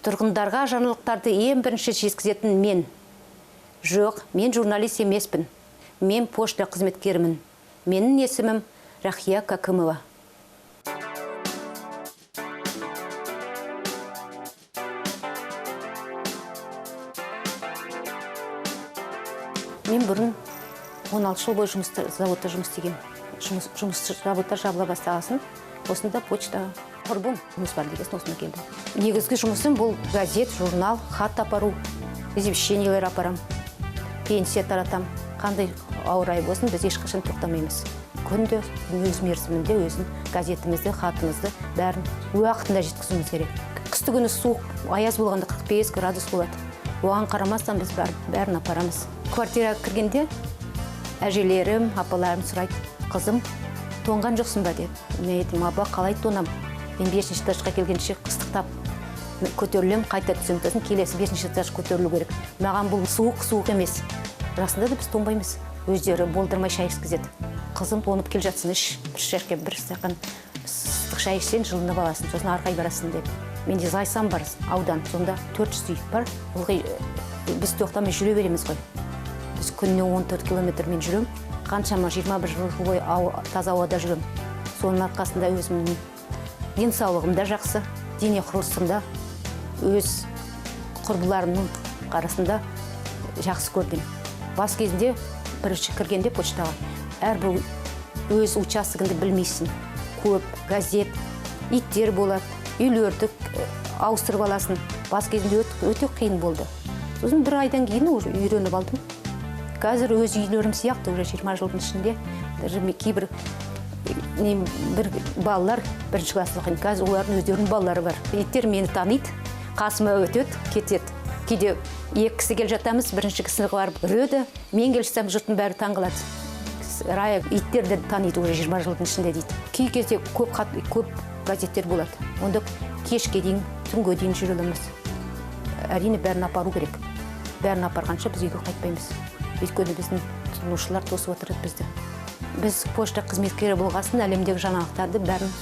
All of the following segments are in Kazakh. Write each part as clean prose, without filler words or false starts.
Тұрғындарға жаңалықтарды ең бірінші жеткізетін мен. Жоқ, мен журналист емеспін. Мен пошта қызметкерімін. Менің есімім Рахия Кәкімова. Мен бұрын 16 жыл бойы заводта жұмыс істегем. Жұмыс заводтар жабыла бастағасын, осында почта құрбым жұмыс бар дегесін осында келдім. Негізгі жұмысым бұл газет, журнал, хат апару, извещениелер апарам, пенсия таратам. Қандай ауыр ай болсын, біз ешқашан тоқтамаймыз. Күнде өз мерзімінде өзін газетімізді, хатымызды бәрін уақытында жеткізуіміз керек. Қысты күні суық, аяз болғанда 45 градус болады. Оған қарамастан біз бәрін апарамыз. Квартираға кіргенде әжелерім, апаларым сұрайды, қызым, тоңған жоқсың ба деп. Мен айттым, апа, қалай тонам? Мен 5-ші этажға келгенше ыстықтап көтерілем, қайта түсемін, сосын келесі 5-ші этаж көтерілу керек. Маған бұл суық емес. Расында да біз тоңбаймыз. Өздері болдырмай шай ішкізеді. Қызым, тоңып келе жатсың, іш, бір шәшке, бір стақан ыстық шай ішсең, жылынып аласың, сосын ары қарай барасың деп. Менде Зайсан бар аудан, сонда 400 үй бар. Ылғи біз тоқтамай жүре береміз ғой. Біз күніне 14 километрмен жүрем. Қаншама 21 жыл бойы таза ауада жүрем. Соның арқасында өзімнің денсаулығым да жақсы, дене құрылысым да өз құрбыларымның арасында жақсы көрдім. Бас кезінде бірінші кіргенде почтаға әрбір өз участогіңді білмейсің. Көп газет, иттер болады, үйлерді ауыстырып аласың. Бас кезінде өте қиын болды. Сосын бір айдан кейін уже үйреніп алдым. Қазір өз үйлерім сияқты уже 20 жылдың ішінде даже кейбір бір балалар бірінші класста оқиды. Қазір олардың өздерінің балалары бар. Иттер мені таниды, қасыма өтеді, кетеді. Кейде екі кісі келе жатамыз, бірінші кісіні барып үреді, мен келе жатсам жұрттың бәрі таңғалады. Рая иттер де таниды уже 20 жылдың ішінде дейді. Кей кезде көп хат, көп газеттер болады. Онда кешке дейін, түнге дейін жүре аламыз. Әрине бәрін апару керек. Бәрін апарғанша біз үйге қайтпаймыз. Өйткені біздің тұтынушылар тосып отырады бізді. Біз пошта қызметкері болғасын әлемдегі жаңалықтарды бәрін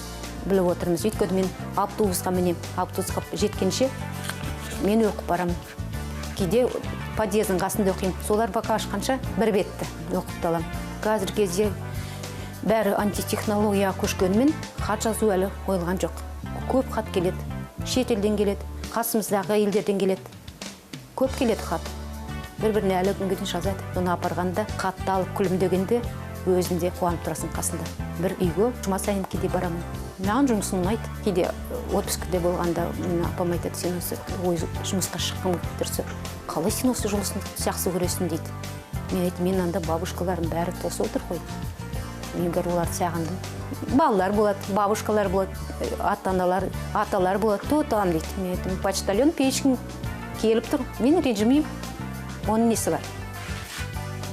біліп отырмыз. Өйткені мен автобусқа мінемін, автобусқа жеткенше мен оқып барамын. Кейде подъездің қасында оқимын. Солар бака ашқанша бір бетті оқып та аламын. Қазіргі кезде бәрі антитехнологияға көшкенімен хат жазу әлі қойылған жоқ. Көп хат келеді, шетелден келеді, қасымыздағы елдерден келеді. Көп келеді хат. Бір-біріне әлі күнге дейін жазады. Оны апарғанда хатты алып күлімдегенде өзінде қуанып тұрасың қасында. Бір үйге жұма сайын кейде барамын. Маған жұмысым ұнайды. Кейде отпускіде болғанда менің апам айтады, сен осы ой жұмысқа шыққың келіп тұрса, қалай сен осы жұмысты жақсы көресің дейді. Мен айттым, мен анда бабушкаларым бәрі тосып отыр ғой. Мен говорю, оларды сағындым. Балалар болады, бабушкалар болады, ата-аналар, аталар болады, тотам дейді. Мен айттым, почтальон печкин келіп тұр, мен ренжімеймін. Оның несі бар?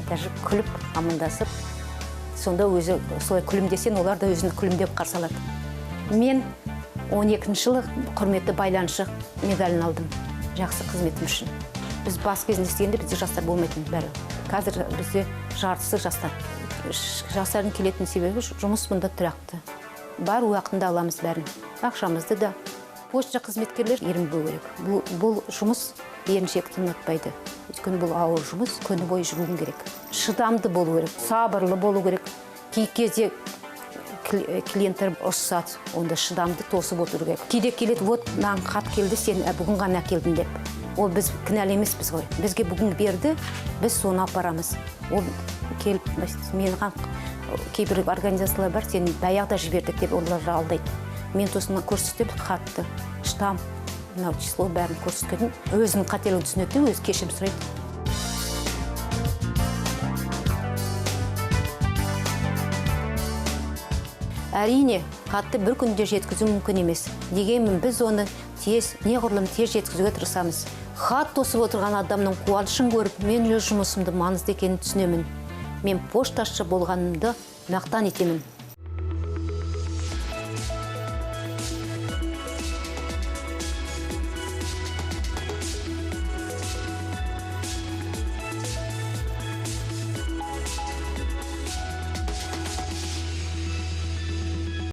Даже күліп, амандасып, сонда өзі солай күлімдесең, олар да өзін күлімдеп қарсы алады. Мен 12 жылы құрметті байланысшы медалін алдым. Жақсы қызметім үшін. Біз бас кезінде істегенде бізде жастар болмайтын бәрі. Қазір бізде жартысы жастар. Жастардың келетін себебі жұмыс мұнда тұрақты. Бар уақытында аламыз бәрін. Ақшамызды да. Почта қызметкерлер ерінбеу керек. Бұл жұмыс еріншекті ұнатпайды. Өйткені бұл ауыр жұмыс, күні бойы жүруің керек. Шыдамды болу керек, сабырлы болу керек. Кей кезде клиенттер ұрсады, онда шыдамды тосып отыру керек. Кейде келеді, вот маған хат келді, сен бүгін ғана әкелдің деп. Ол біз кінәлі емеспіз ғой. Бізге бүгін берді, біз соны апарамыз. Ол келіп, маған кейбір организациялар бар, сен баяғыда жібердік деп олар алдайды. Мен сосын көрсетемін хатты, штамп, мынау число бәрін көрсеткенін, өзінің қателігін түсінеді де, өзі кешірім сұрайды. Әрине, хатты бір күнде жеткізу мүмкін емес. Дегенмен біз оны тез, неғұрлым тез жеткізуге тырысамыз. Хат тосып отырған адамның қуанышын көріп, мен өз жұмысымды маңызды екенін түсінемін. Мен пошташы болғанымды мақтан етемін.